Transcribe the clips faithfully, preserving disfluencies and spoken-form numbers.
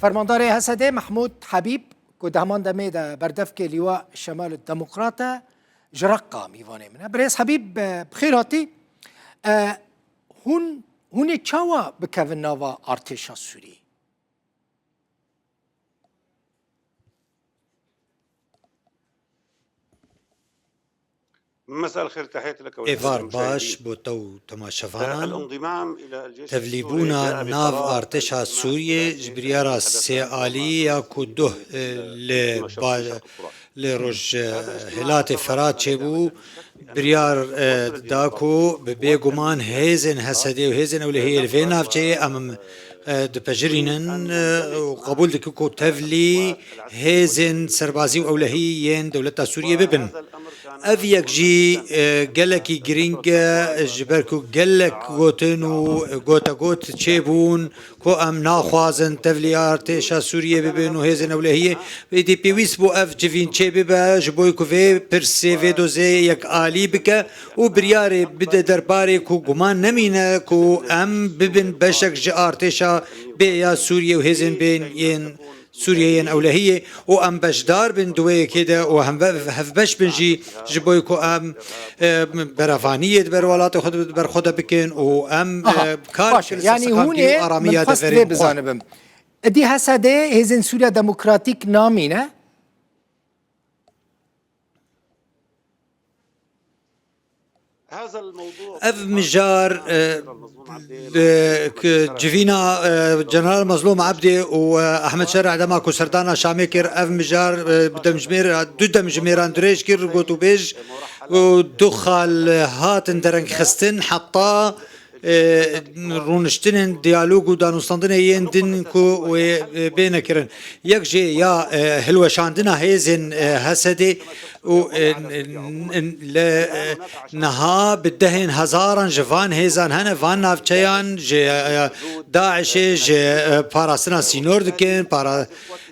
Fermandarê H S D Mehmûd Hebîb, ku di heman demê de berdevkê Lîwa Şemal Demokrat e, ji Reqqa mîvanê min e. Birêz Hebîb, e, bi xêr hatî. E, hûn, hûn ê çawa bikevin nava artêşa Sûriyê? مساء الخير، تحياتي لك ولكل Êvar baş المشاهدين. Bo te û temaşevanan. الانضمام إلى الجيش السوري Tevlîbûna جاء nav بقرار artêşa الحكومة Sûriyê ji السياسية biryara الحدث sê عندما alî ya ku duh, e, li دمشق ba-, الشرق الفرات. li roj, e, hilatê Ferat çêbû, biryar, e, da ku bi bêguman hêzên H S D û hêzên ewlehiyê li vê navçeyê em, e, dipejirînin, e, û qebûl dikin ku tevlî hêzên serbazî û ewlehî yên dewleta Sûriyê bibin. Ev yek jî, e, gelekî girîng e, ji ber ku gelek gotin û gotegot çêbûn, ku em naxwazin tevlî artêşa Sûriyê bibin û hêzên ewlehiyê. Êdî pêwîst bû ev civîn çêbibe, ji bo ku vê pirsê, vê dozê yek alî bike û biryarê bide derbarê ku guman nemîne ku em bibin beşek ji artêşa bê ya Sûriyê û hêzên bên yên Sûriyê yên ewlehiyê û em beşdar bin di wê yekê de û hemve-, hevbeş bin jî ji bo ku em, e, berevaniyê di ber welatê xwe de, di ber xwe de bikin û em, Aha, e, kar baş e. bikin li ser Yanî hûn seqamgirî û ê aramiya min xwest deverên vê xwe. bizanibim. Êdî H S D hêzên Sûriya Demokratîk namîne? Ev mijar, e, bi, ki civîna, e, General Mazlûm Ebdê û, e, Ehmed Şereh dema ku serdana Şamê kir, ev mijar, e, bi demjimêr, du demjimêran dirêj kir, gotûbêj û du xal hatin derengxistin, heta, e, rûniştinên diyalog û danûstandinê yên din ku wê, e, bêne kirin. Yek jê ya, e, hilweşandina hêzên, e, H S D û, e, n-, n-, li, e, niha bi dehên hezaran ji van hêzan hene, van navçeyan ji, e, DAIŞê, ji, e, parastina sînor dikin, para,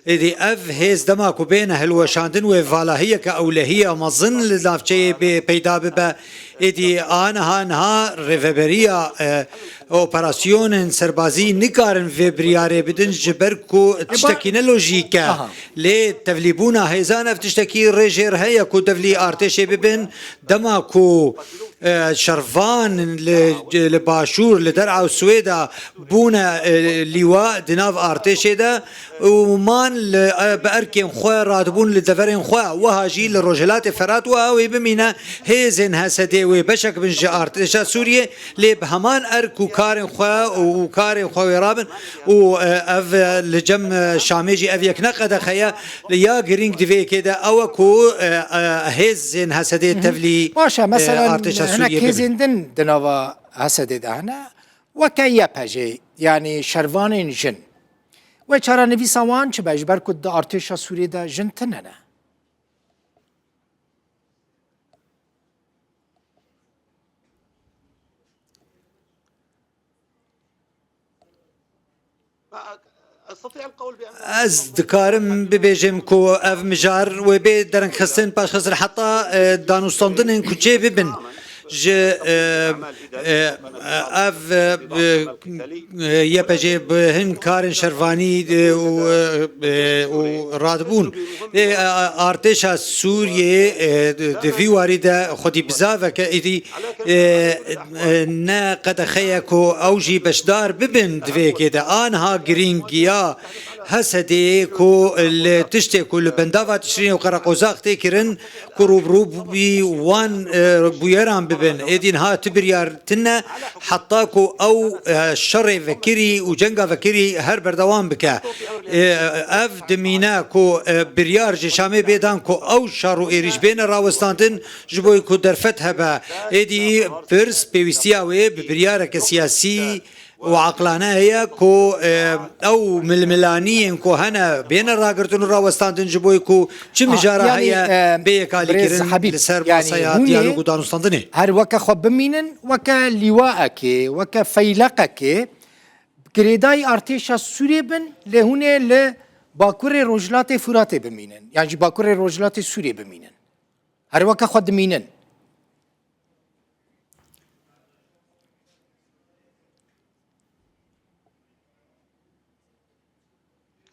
êdî ev hêz dema ku bêne hilweşandin wê valahiyeke ewlehiya mezin li navçeyê bê peyda bibe. Êdî aniha niha rêveberiya, e, operasyonên serbazî nikarin vê biryarê bidin, ji ber ku tiştekî ne lojîk e. Aha. Lê tevlîbûna hêzan ev tiştekî rê jêr heye ku tevlî artêşê bibin. Dema ku, e, şervan li, li başûr, li der'a Swêda bûne, e, lîwa di nav artêşê de, û man li, e, bi erkên xwe radibûn li deverên xwe. Wiha jî li Rojhilatê Ferat wiha wê bimîne, hêzên H S D wê beşek bin ji artêşa Sûriyê, lê bi heman erk û karên xwe û karên xwe wê rabin û, e, ev, e, li cem, e, Şamê jî ev yek ne qedexe ye. Ya girîng di vê yekê de ew e ku, e, e, hêzên H S D Hı hı. tevlî, Baş e, e, mesela artêşa hinek Sûriyê bibin. Hêzên din di nava H S D de hene, weke Y P G, yanî şervanên jin. Wê çarenivîsa wan çi be, ji ber ku di artêşa Sûriyê de jin tune ne? Ez dikarim bibêjim ku ev mijar wê bê derengxistin, paşxistin heta, e, danûstandinên ku çê bibin. Ji, e, e, ev, e, e, Y P G bi hin karên şervanî, e, û, e, e, û radibûn. Lê, e, artêşa Sûriyê, e, di, di vî warî de xwedî bizaveke êdî, e, e, ne qedexe ye ku ew jî beşdar bibin di vê yekê de. Aniha girîngiya H S D'ê ku li tiştê ku li bendava Tişrînê û Qereqozax tê kirin, ku rûbirû bî wan, e, bûyeran bibin. Êdî niha ti biryar tune heta ku ew, e, şerê vekirî û cenga vekirî her berdewam bike. E, ev dimîne ku, e, biryar ji Şamê bê dan ku ew şer û êrîş bêne rawestandin, ji bo ku derfet hebe. Êdî pirs pêwîstiya wê bi biryareke siyasî û aqlane heye ku, e, ew milmilaniyên ku hene bêne ragirtin û rawestandin ji bo ku çi Ah, mijara yani, heye e, bê yekalîkirin birêz Habîb, li ser yani masaya hûn ê diyalog û danûstandinê. Her weke xwe bimînin, weke lîwaekê, weke feyleqekê, girêdayî artêşa Sûriyê bin, lê hûn ê li bakurê rojhilatê Furatê bimînin. Yan jî bakurê rojhilatê Sûriyê bimînin. Her weke xwe dimînin.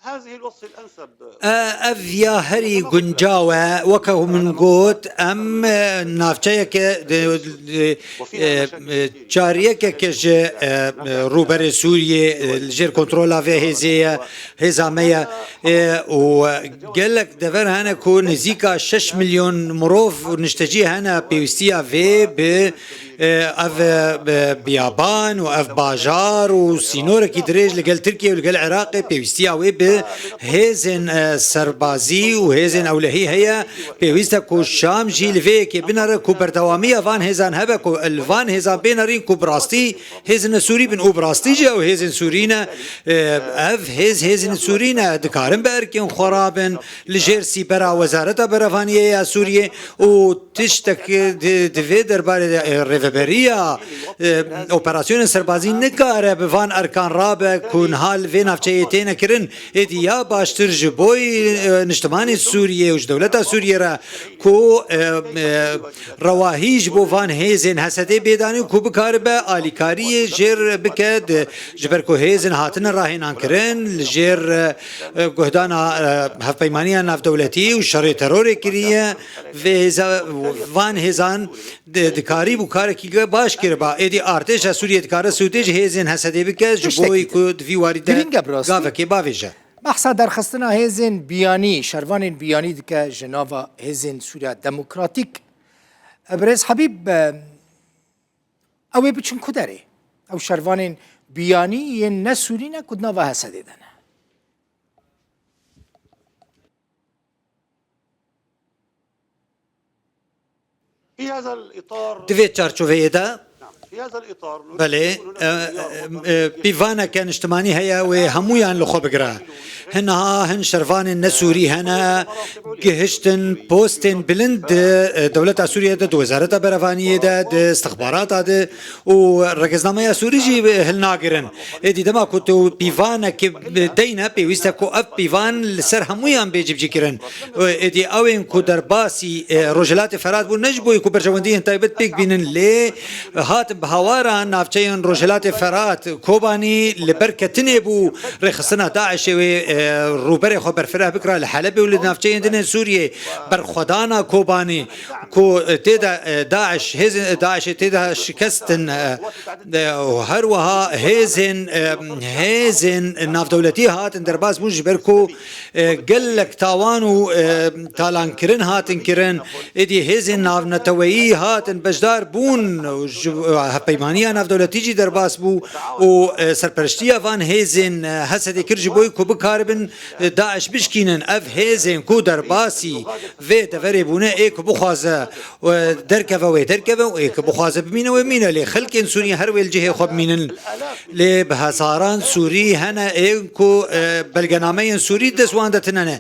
هذه الوصفة الأنسب. E, ev ya herî guncaw e. Weke min got, em, e, navçeyeke, de, de, e, e, çaryekeke ji, e, e, rûberê Sûriyê, e, li jêr kontrola vê hêzê ye, hêza me ye. E, û gelek dever hene ku nêzîka şeş milyon mirov û niştecî hene, pêwîstiya vê bi, e, ev, e, biyaban û ev bajar û sînorekî dirêj li gel Tirkiye û li gel Iraqê, pêwîstiya wê bi hêzên, e, serbazî û hêzên ewlehî heye. Pêwîst e ku Şam jî li vê yekê binere, ku berdewamiya van hêzan hebe, ku li van hêzan bê nerîn, ku bi rastî hêzên Sûrî bin û bi rastî jî ew hêzên Sûrî ne. E, ev hêz, hêzên Sûrî ne, dikarin bi erkên xwe rabin, li jêr sîbera Wezareta Berevaniyê ya Sûriyê û tiştek di, di vê derbarê de, e, rêveberiya, e, operasyonên serbazî nikare bi van erkan rabe ku niha li vê navçeyê têne kirin. Êdî ya baştir ji bo, e, niştimanê Sûriyê û ji dewleta Sûriyê re ku, e, e, rewahî ji bo van hêzên H S D'ê bê danî û ku bikaribe alîkariyê jêr bike, di, ji ber ku hêzên hatine rahênan kirin, li jêr, e, e, guhdana, e, hevpeymaniya navdewletî û şerê terorê kiriye, vê hêza, van hêzan di, dikarîbû karekî ge baş kiriba. Êdî artêşa Sûriyê dikare sûdê ji hêzên H S D'ê bike, ji bo ku di vî warî de gavekê bavêje. Behsa derxistina hêzên biyanî, şervanên biyanî dike ji nava hêzên Sûriya Demokratîk. Birêz Habîb, e, ew ê biçin ku derê? Ew şervanên biyanî yên ne Sûrî ne ku di nava H S D'ê de ne? Di vê çarçoveyê de, belê, e, e, e, pîvaneke niştimanî heye wê hemûyan li xwe bigire. Hin niha hin şervanên ne Sûrî hene, gihiştin postên bilind di, e, dewleta Sûriyê de, di Wezareta Berevaniyê de, di istixbarata de û rêgeznameya Sûrî jî hilnagirin. Êdî dema ku tu pîvanekê deyne, pêwîst e ku ev pîvan li ser hemûyan bê cibcîkirin. Êdî ew ên ku derbasî, e, Rojhilatê Ferat bûn, ne ji bo ku berjewendiyên taybet pêk bînin, lê hatin bi hawara navçeyên Rojhilatê Ferat, Kobanî li ber ketinê bû, rêxistina DAIŞê wê, e, rûberê xwe berfireh bikira li Helebê û li navçeyên din ên Sûriyê, berxwedana Kobanî, ku, e, tê de, e, DAIŞ, hêzên, e, DAIŞê tê de şikestin, e, e, û her wiha hêzên, e, hêzên navdewletî hatin derbas bûn, ji ber ku, e, gelek tawan û, e, talankirin hatin kirin. Êdî hêzên navneteweyî hatin beşdar bûn û ji, e, hevpeymaniya navdewletî jî derbas bû û, e, serperiştiya van hêzên, e, H S D'ê kir ji bo ku bikaribin, e, DAIŞ bişkînin. Ev hêzên ku derbasî vê deverê bûne, ê ku bixwaze, e, derkeve wê derkeve û ê ku bixwaze bimîne wê bimîne. Lê xelkên Sûriyê her wê li cihê xwe bimînin. Lê bi hezaran Sûrî hene ên ku, e, belgenameyên Sûrî dest wan de tine ne.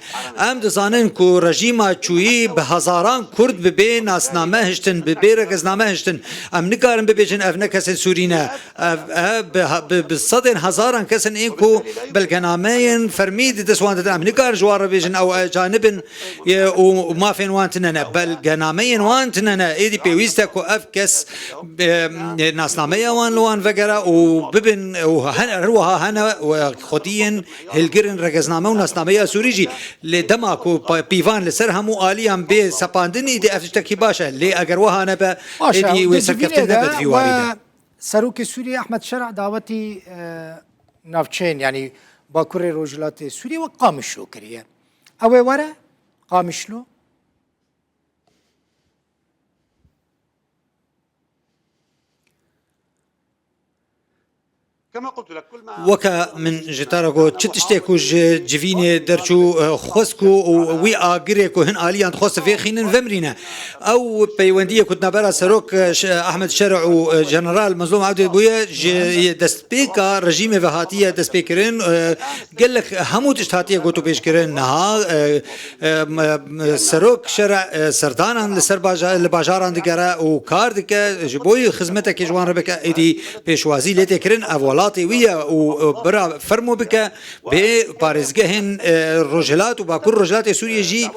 Em dizanin ku rejîma çûyî bi hezaran Kurd bi bê nasname hiştin, bi bê rêgezname hiştin. Em nikarin bibêjin ev ne kesên Sûrî ne. Ev, ev bi, bi, bi sedên hezaran kes in ên ku belgenameyên fermî di dest wan de din. Em nikarin ji wan re bêjin ew ecanib in, e, û, û mafên wan tine ne. Belgenameyên wan tine ne. Êdî pêwîst e ku ev kes, e, nasnameya wan li wan vegere û bibin, û hen-, her wiha hene, û xwediyên hilgirên rêgezname û nasnameya Sûrî jî. Lê dema ku pa-, pîvan li ser hemû aliyan bê sepandin, êdî ev tiştekî baş e. Lê eger wiha nebe, êdî wê serkeftin nebe di vî warî de. Serokê Sûriyê Ehmed Şer'a dawetî, e, navçeyên, yanî Bakurê Rojhilatê Sûriyê wek Qamişlo kiriye. Ew ê were Qamişlo? Weke min ji te re got, çi tiştê ku ji civînê derçû, e, xwest ku û wî agirê ku hin aliyan dixwest vêxînin, vemrîne. Ew peywendiyê ku di navbera Serok, e, Ş-, Ehmed Şer û, e, Jeneral Mezlûm Evdî bûye, ji destpêka rejîmê ve hatiye destpêkirin, e, gelek hemû tişt hatiye gotûbêjkirin. Niha, e, e, m-, m-, Serok Şer, e, serdanan li ser baja-, li bajaran digere û kar dike, ji bo xizmetekê ji wan re bike, êdî pêşwazî lê tê kirin. Ev welatê wî ye û, e, bira fermo bike. Bê parêzgehên, e, Rojhilat û Bakur Rojhilatê Sûriyê jî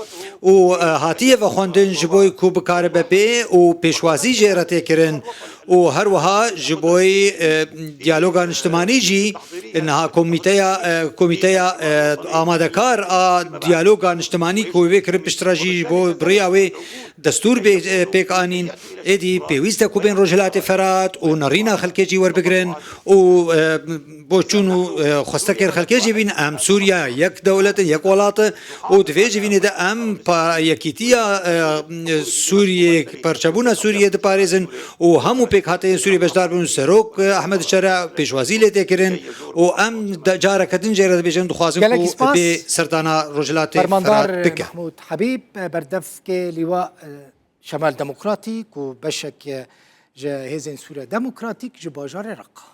û, e, hatiye vexwendin ji bo ku bikaribe bê û pêşwazî jê re tê kirin û her wiha ji bo, e, diyaloga niştimanî jî niha komîteya, e, komîteya, e, amadekar a diyaloga niştimanî ku wê kirin piştre jî ji bo bi rêya wê destûr bê, e, pêk anîn. Êdî pêwîst e ku bên Rojhilatê Ferat û nerîna xelkê jî werbigirin û, e, boçûn û, e, xwestekên xelkê jî bîn. Em Sûriya yek dewlet in, yek welat e û di vê civînê de em pa-, yekîtiya, e, Sûriyê, parçebûna Sûriyê diparêzin û hemû pêkhateyên Sûriyê beşdar bûn. Serok, e, Ehmed Şera pêşwazî lê tê kirin û em de careke din jê re dibêjin, dixwazin Gelekî ku spas. bê serdana Rojhilatê Fermandar Ferat bike. Mehmûd Hebîb, berdevkê Lîwa, e, Şemal Demokratî ku beşek, e, ji Hêzên Sûriya Demokratîk ji bajarê Reqa.